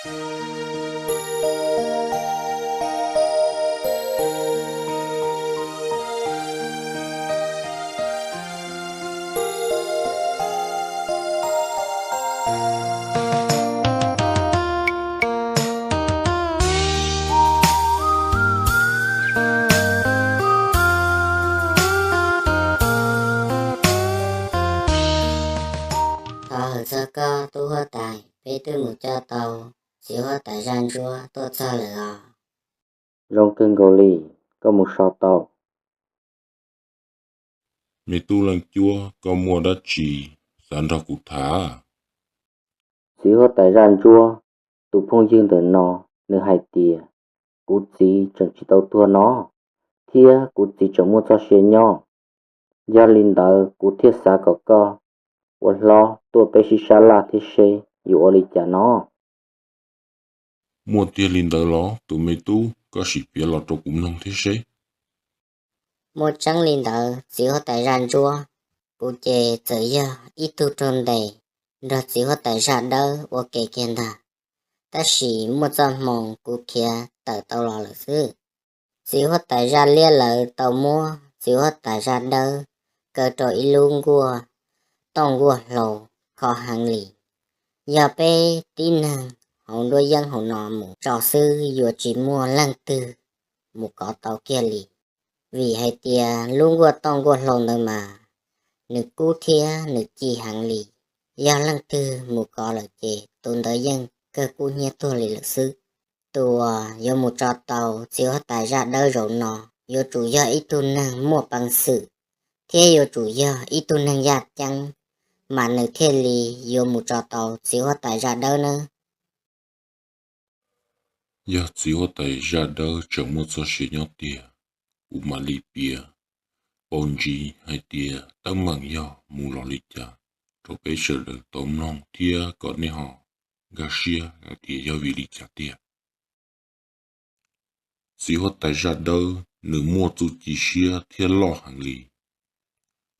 Thov hawm txog koj tub huab tais, peb twb mus coj tau txiv huab tais zaj ntsuab tuaj txog lawm os. Zoo kawg nkaus li, koj mus so tau. Me tub leej cuab, koj muaj dab tsi xav nrog kuv tham? Txiv huab tais zaj ntsuab, tus phooj ywg ntawm no nws hais tias kuv txiv tseem tsis tau tuag no, thiab kuv txiv tseem muaj txoj sia nyob. Yog li ntawd kuv thiaj xav kom koj ua hlob tuaj peb sib sab laj thiab seb yuav ua li cas no. Muaj tiag li ntawd los tus me tub? Koj sim piav los rau kuv mloog thiab seb. Muaj tseeb li ntawd txiv huab tais zaj ntsuab. Kuv ces txawm yog ib tug raug ntes nrog txiv huab tais zaj dawb ua ke kiag ntag, tab sis muaj txoj hmoo kuv khiav tawm tau los lawm xwb. Txiv huab tais zaj liab lawv tau muab txiv huab tais zaj dawb kaw rau ib lub nkuaj tooj nkuaj hlau kho heev li. Yog peb tib neeg hauv nruab yeeb hauv no mus tso xwb yuav tsis muaj leej twg mus kov tau kiag li, vim hais tias lub nkuaj tooj nkuaj hlau ntawd mas nws kub thiab nws ci heev li. Yog leej twg mus kov lawm ces tus ntawd yeej kawg kub hnyiab tuag li lawm xwb. Tus uas yuav mus tso tau txiv huab tais zaj dawb zaum no yuav tsum yog ib tug neeg muaj peev xwm, thiab yuav tsum yog ib tug neeg yaj ceeb, mas nws thiaj li yuav mus tso tau txiv huab tais zaj dawb nawb. Yog txiv huab tais zaj dawb tseem muaj txoj sia nyob tiag, kuv mam li piav pauj ntsig hais tias teeb meem yog mus los li cas rau peb sawv daws tau mloog thiab kom nej ho nkag siab hais tias yog vim li cas tiag. Txiv huab tais zaj dawb nws muaj txuj ci siab thiab loj heev li.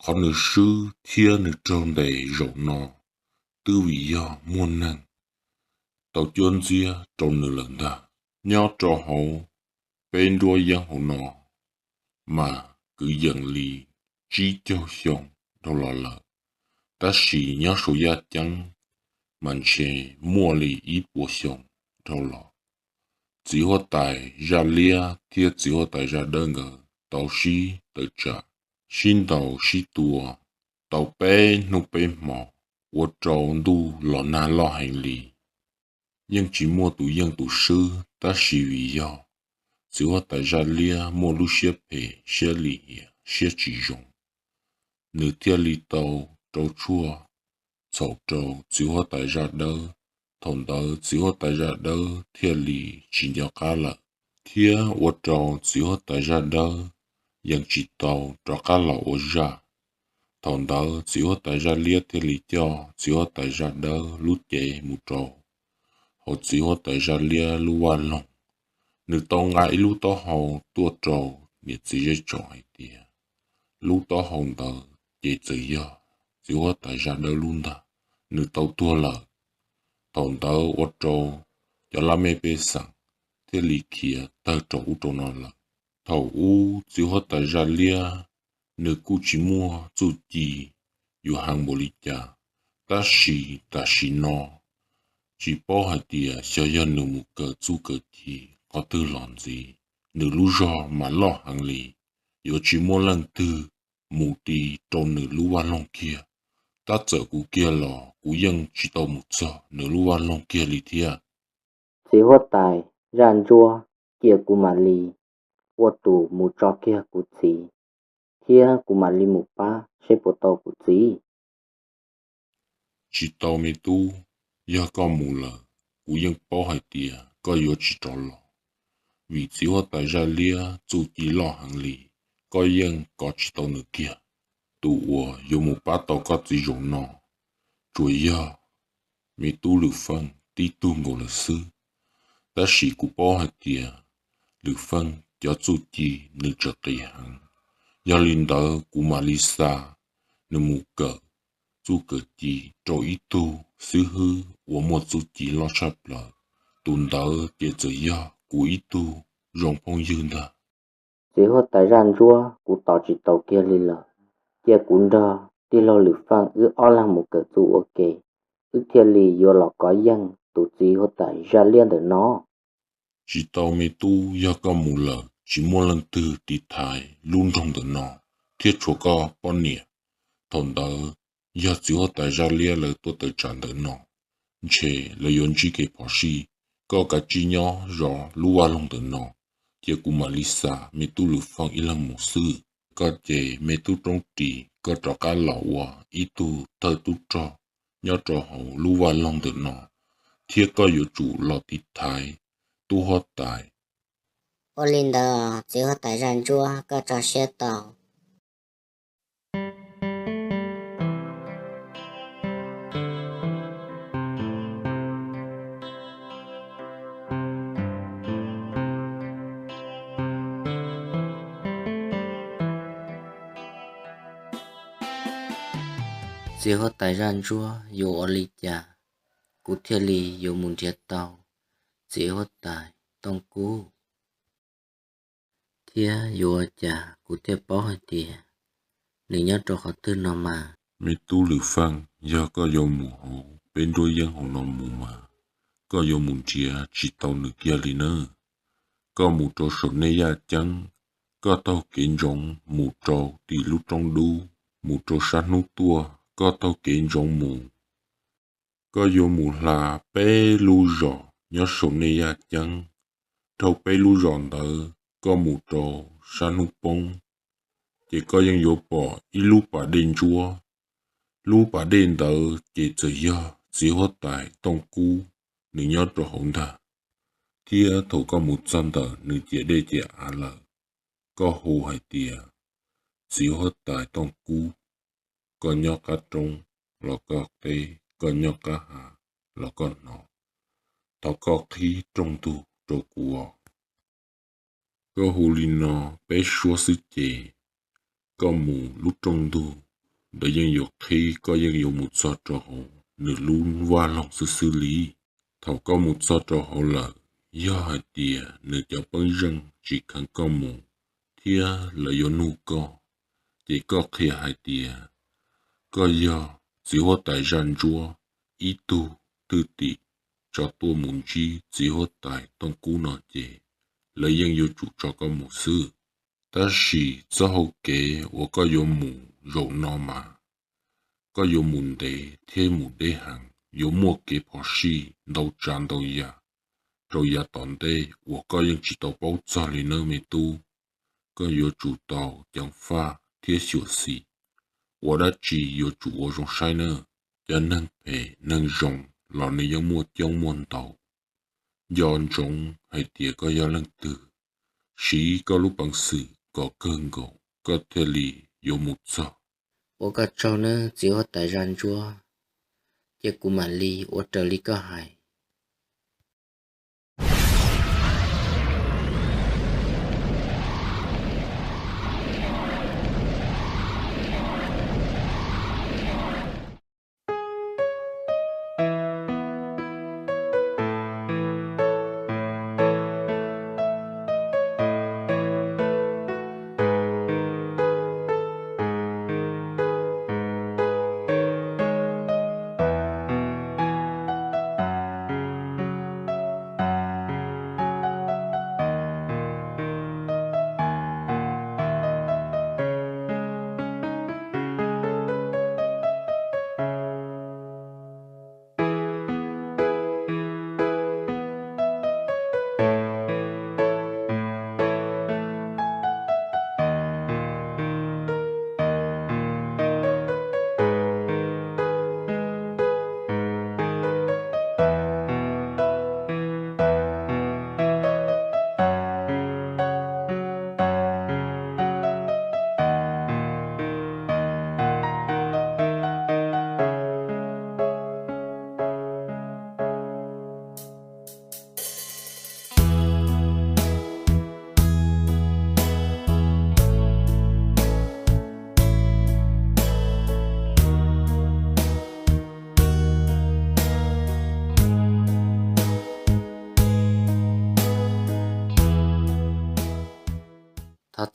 Qhov nws swb thiab nws raug ntes zaum no twb vim yog muaj neeg tau cuab ntxiab rau nws lawm ntag. Nyob rau hauv peb nruab yeeb hauv no mas kwv yees li tsib caug xyoo dhau los lawm, tab sis nyob saum yaj ceeb mas ntshe muaj li ib puas xyoo dhau los. Txiv huab tais zaj liab thiab txiv huab tais zaj dawb nkawd tau sib tawm tsam, sib ntaus sib tua tau peb hnub peb hmo, ua rau ntuj los nag loj heev li. Yeej tsis muaj tus yeej tus swb, tab sis vim yog txiv huab tais zaj liab muaj lub siab phem siab lim hiam siab tsis zoo, nws thiaj li tau rau tshuaj txhaum rau txiv huab tais zaj dawb. Thaum ntawd txiv huab tais zaj dawb thiaj li tsis nco qab lawm, thiab ua rau txiv huab tais zaj dawb yeej tsis tau rov qab los ua zaj. Thaum ntawd txiv huab tais zaj liab thiaj li coj txiv huab tais zaj dawb lub cev mus rau hauv txiv huab tais zaj liab lub vaj loog. Nws tau nqa ib lub taub hau tuaj rau niam txiv zej tsom hais tias lub taub hau ntawd ces txawm yog txiv huab tais zaj dawb lub ntag, nws tau tuag lawm. Thaum ntawd ua rau cov laj mej pej xeem thiaj li khiav tawg rau ub rau no lawm. Thaum ub txiv huab tais zaj liab nws kuj tsis muaj txuj ci yuav heev npaum li cas, tab sis tam sim no tsis paub hais tias xyov yog nws mus kawm txuj kawm ci qhov twg los ntxiv, nws lub zog mas loj heev li, yuav tsis muaj leej twg mus ti rau nws lub vaj loog kiag. Tab txawm kuv kiag los kuv yeej tsis tau mus txog nws lub vaj loog kiag li thiab. Txiv huab tais zaj ntsuab, cia kuv mam li ua tus mus tso kiag kuv txiv, thiab kuv mam li mus pab seb puas tau kuv txiv. Tsis tau me tub, yog koj mus lawm, kuv yeej paub hais tias koj yuav tsis rov los, vim txiv huab tais zaj liab txuj ci loj heev li, koj yeej kov tsis tau nws kiag. Tus uas yuav mus pab tau koj txiv zaum no tsuas yog me tub Lwm Feej tib tug nkaus lawm xwb. Tab sis kuv paub hais tias Lwm Feej cov txuj ci nws tseem qis heev, yog li ntawd kuv mam li xa nws mus kawm txuj kawm ci rau ib tug xib hwb uas muaj txuj ci loj tshaj plaws, tus ntawd ces txawm yog kuv ib tug zoo phooj ywg ntag. Txiv huab tais zaj ntsuab, kuv tos tsis tau kiag li lawm. Cia kuv nrog tij laug Lwm Feej wb ob leeg mus kawm txuj ua ke, wb thiaj li yuav los kov yeej tus txiv huab tais zaj liab ntawm no. Tsis tau me tub, yog koj mus lawm tsis muaj leej twg tiv thaiv lub nroog ntawm no thiab tshuav koj poj niam. Thaum ntawd yog txiv huab tais zaj liab lawv tuaj tawm tsam ntawm no, ntshe lawv yuav ntsib kev phom sij. Koj kav tsij nyob zov lub vaj loog ntawm no, cia kuv mam li xa me tub Lwm Feej ib leeg mus xwb. Koj ces me tub roob ris, koj rov qab los ua ib tug thawj tub rog nyob rau hauv lub vaj loog ntawm no, thiab koj yuav tsum los tiv thaiv tub huab tais. Ua li ntawd txiv huab tais zaj ntsuab, koj tso siab tau. Txiv huab tais zaj ntsuab, yuav ua li cas kuv thiaj li yuav mus nrhiav tau txiv huab tais Tooj Kub? Thiab yuav ua cas kuv thiaj paub hais tias nws nyob rau qhov twg no mas? Me tub Lwm Feej, yog koj yuav mus hauv peb nruab yeeb hauv no mus mas, koj yuav mus nrhiav tsis tau nws kiag li nawb. Koj mus rau saum nej yaj ceeb, koj taug kev ntsoov mus rau tim lub roob dub, mus rau sab hnub tuaj, koj taug kev ntsoov mus. Koj yuav mus hla peb lub zos nyob saum nej yaj ceeb. Dhau peb lub zos ntawd koj mus rau sab hnub poob, ces koj yeej yuav pom ib lub pas dej ntsuab. Lub pas dej ntawd ces txawm yog txiv huab tais Tooj Kub nws nyob rau hauv ntag. Thiab thaum koj mus txog ntawm nws ciam dej ciam av lawm, koj hu hais tias, txiv huab tais Tooj Kub, koj nyob qab roob los koj qeb, koj nyob qab hav los koj hnov, thov koj qhib rooj ntug rau kuv os. Koj hu li no peb suab xwb ces koj mus lub rooj ntug ntawd yeej yuav qhib, koj yeej yuav mus txog rau hauv nws lub vaj loog xwb xwb li. Thaum koj mus txog rau hauv lawm, yog hais tias nws cov pej xeem tsis kheev koj mus thiab lawv yuav nug koj, ces koj qhia hais tias koj yog txiv huab tais zaj ntsuab ib tug thwj tim tso tuaj mus ntsib txiv huab tais Tooj Kub no ces lawv yeej yuav tsum tso koj mus xwb. Tab sis txoj hau kev uas koj yuav mus zaum no mas, koj yuav mus ntev thiab mus deb heev, yuav muaj kev phom sij ntau tsav ntau yam rau yav tom ntej uas koj yeej tsis tau paub txog li nawb me tub. Koj yuav tsum tau ceev faj thiab xyuam xim, ua dab tsi yuav tsum ua zoo saib nawb. Cov neeg phem neeg zoo los nws yeej muaj coob muaj ntau. Nco ntsoov hais tias koj yog leej twg, siv koj lub peev xwm kom kawg nkaus koj thiaj li yuav mus txog. Ua koj tsaug nawb txiv huab tais zaj ntsuab, cia kuv mam li ua raws li koj hais.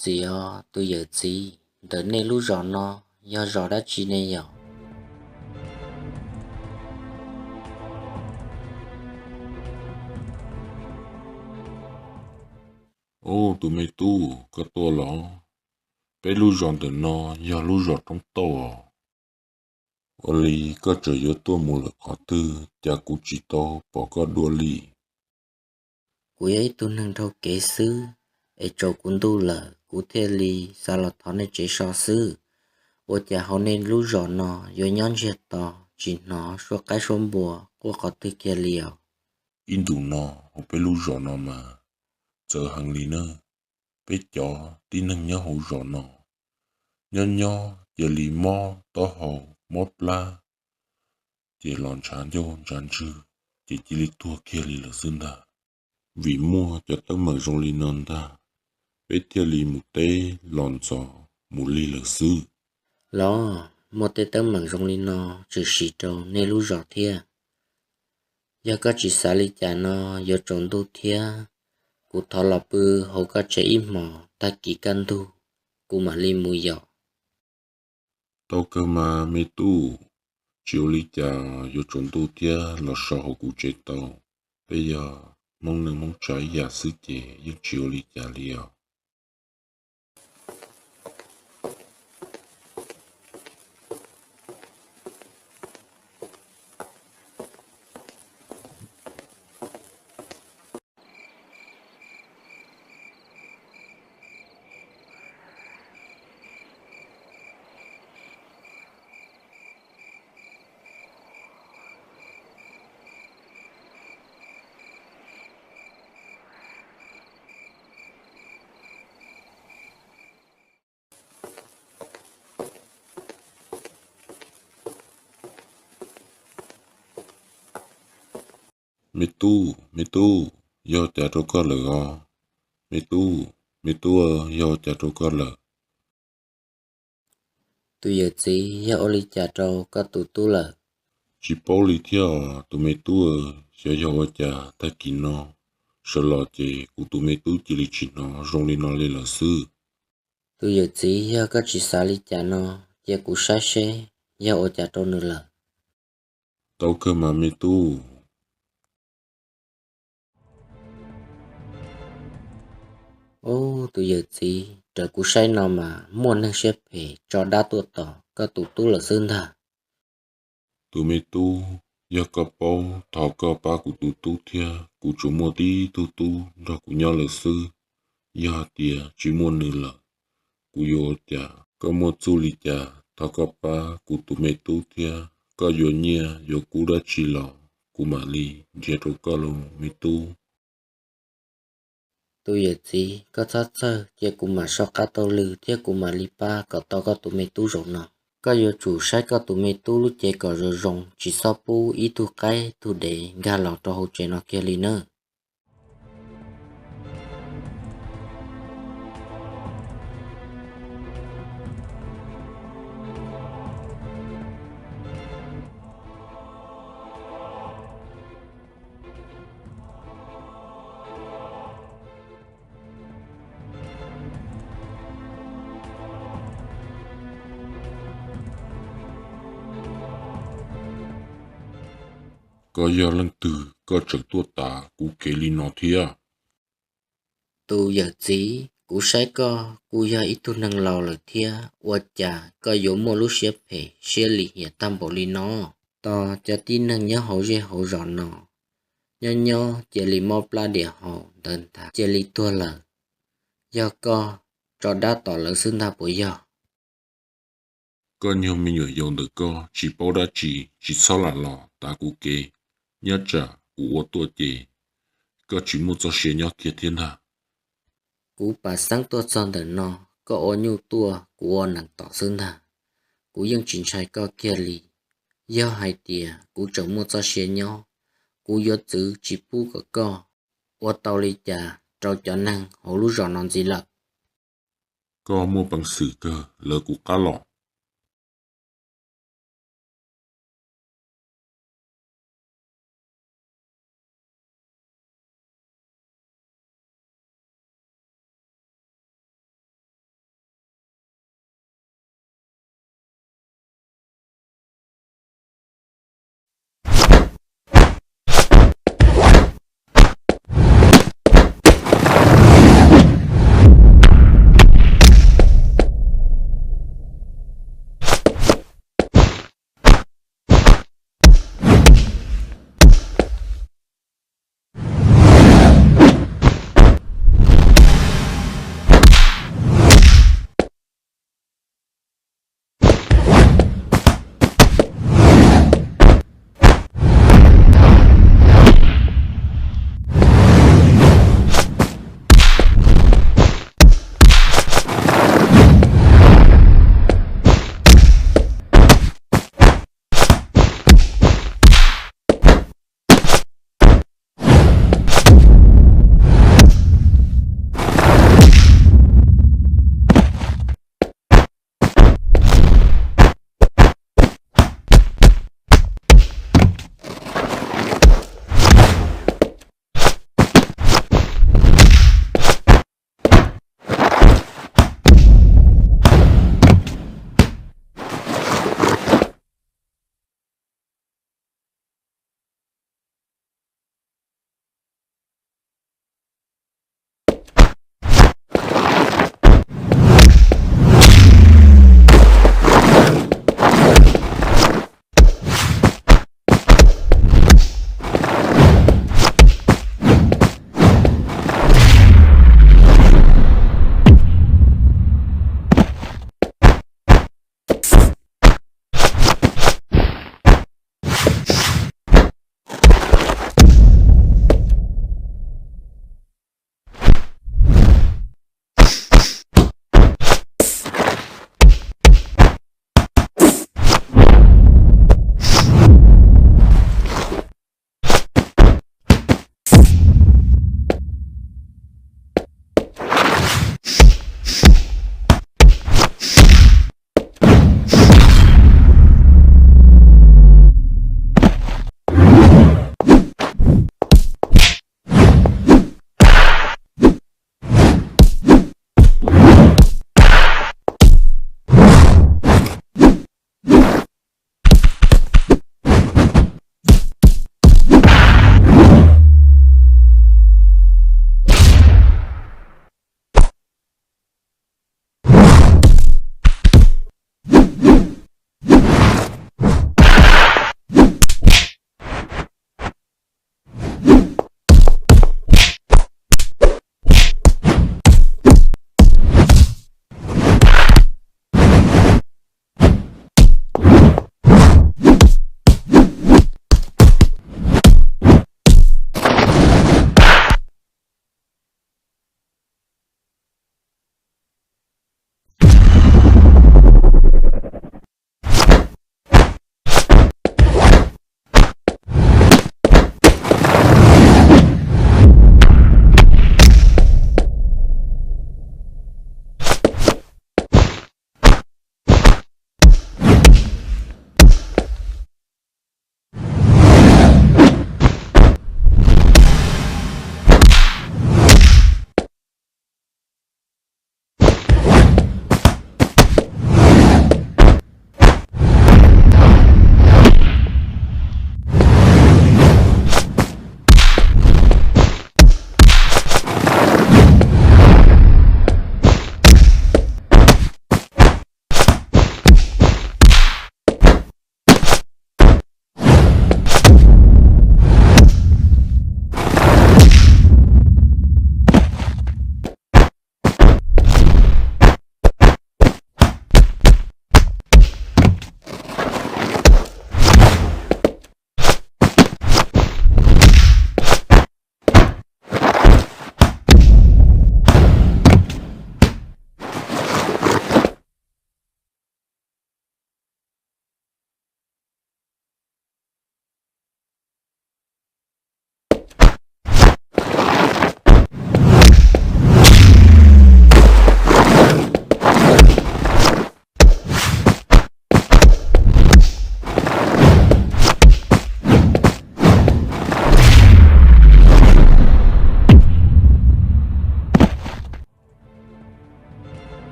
Txiv os, tus yawm txiv, ntawm nej lub zos no yog zos dab tsi ne yom? Ub, tus me tub, koj tuaj los? Peb lub zos ntawm no yog lub zos Roob Tauj os. Ua li koj tseem yuav tuaj mus lawm qhov twg, cas kuv tsis tau pom koj dua li? Kuv yog ib tug neeg dhau kev xwb, es tsaus kuv ntuj lawm kuv thiaj li xav los thov nej tsev so xwb. Ua cas hauv nej lub zos no yuav nyob ntsiag to, tsis hnov suab qaib suab npua quaj qhov twg kiag li os? Ib ntus no hauv peb lub zos no mas txawv heev li na. Peb cov tib neeg nyob hauv zos no nyob nyob cia li mob taub hau mob plab, ces los ntshav ncauj ntshav ntswg, ces cia li tuag kiag li lawm xwb ntag. Vim muaj cov teeb meem zoo li no ntag, peb thiaj li mus teb los ntxov mus lig lawm xwb. Los, muaj tej teeb meem zoo li no tshwm sim rau nej lub zos thiab. Yog koj tsis xav li cas no, yuav tsaus ntuj thiab, kuv thov los pw hauv koj tsev ib hmos, tag kis kaj ntug kuv mam li mus yom. Tau kawg mas me tub, tsis ua li cas, yuav tsaus ntuj thiab los so hauv kuv tsev tau. Peb yog Hmoob neej Hmoob tsav ib yam xwb ces yeej tsis ua li cas li os. Me tub, me tub, yog cas rau koj lawm os? Me tub, me tub, yog cas rau koj lawm? Tus yawm txiv, yog ua li cas rau koj tus tub lawm? Tsis paub li thiab os tus me tub, xyov yog ua cas tag kis no sawv los ces kuv tus me tub cia li tsis hnov zoo li no li lawm xwb. Tus yawm txiv, yog koj tsis xav li cas no, cia kuv saib seb yog ua cas rau nws lawm. Tau kawg mas me tub. Ub, tus yawm txiv, raws kuv saib no mas muaj neeg siab phem tso dab tuaj tom koj tus tub lawm xwb ntag. Tus me tub, yog koj paub thov koj pab kuv tus tub thiab, kuv tsuas muaj tib tug tub nrog kuv nyob lawm xwb. Yog hais tias tsis muaj nws lawm, kuv yuav ua cas? Koj muaj txuj li cas thov koj pab kuv tus me tub thiab, koj yuav nyiaj yuav kub dab tsi los kuv mam li nrhiav rau koj los me tub. Tus yawm txiv, koj txhob txhawj, cia kuv mam soj qab taug lw thiab kuv mam li pab kom tau koj tus me tub zaum no. Koj yuav tsum saib koj tus me tub lub cev kom zoo zoo, tsis txhob pub ib tug qaib tug dev nkag los rau hauv tsev no kiag li nawb. Koj yog leej twg koj tseem tuaj tav kuv kev li no thiab? Tus yawm txiv, kuv saib koj kuj yog ib tug neeg laus lawm thiab, ua cas koj yuav muaj lub siab phem siab lim hiam tag npaum li no? Tos cov tib neeg nyob hauv zej hauv zos no nyob nyob cia li mob plab diam haus ntawd ntag cia li tuag lawm. Yog koj tso dab tom lawv xwb ntag puas yog? Koj nyuag me nyuam yaus ntawm koj tsis paub dab tsi, tsis txhob lam los tav kuv kev. Nyob tsam kuv ua tuaj ces koj tsis muaj txoj sia nyob kiag thiab ntag. Kuv pam xeeb tuaj txog ntawm no, koj ua nyuj tuaj kuv ua nees tom xwb ntag. Kuv yeej tsis ntshai koj kiag li. Yog hais tias kuv tseem muaj txoj sia nyob, kuv yuav txwv tsis pub kom koj ua tau li cas rau cov neeg hauv lub zos no ntxiv lawm. Koj muaj peev xwm kawg, lawv kuv qab los.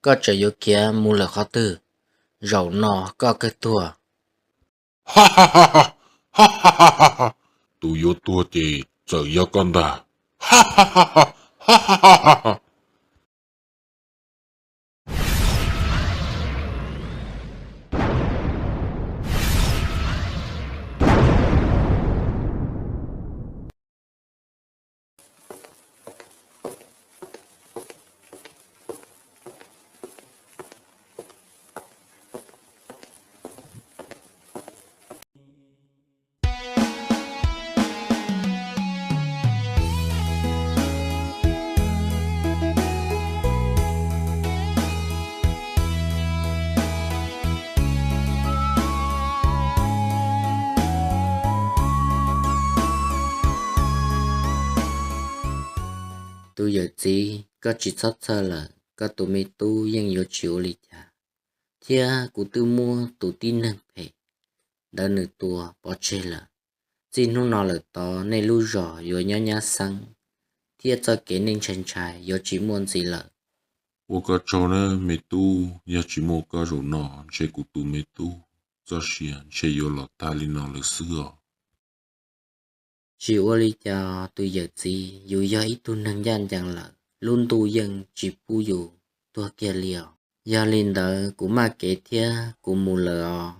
Koj tseem yuav khiav mus lawm qhov twg? Zaum no koj kawg tuag. Tus yuav tuag ces txawm yog koj ntag. Tus yawm txiv, koj tsis txhob txhawj lawm, koj tus me tub yeej yuav tsis ua li cas, thiab kuv twb muab tus tib neeg phem ntawd nws tua pov tseg lawm. Txij hnub no lawm tod nej lub zos yuav nyob nyab xeeb, thiab txoj kev nej ntshai ntshai yuav tsis muaj ntxiv lawm. Ua koj tsaug nawb me tub, yog tsis muaj koj zaum no ntshe kuv tus me tub txoj sia ntshe yuav los tag li no lawm xwb os. Tsis ua li cas tus yawm txiv, yus yog ib tug neeg ncaj ncees lawm, lub ntuj yeej tsis pub yus tuag kiag li os. Yog li ntawd kuv maj kev thiab kuv mus lawm os.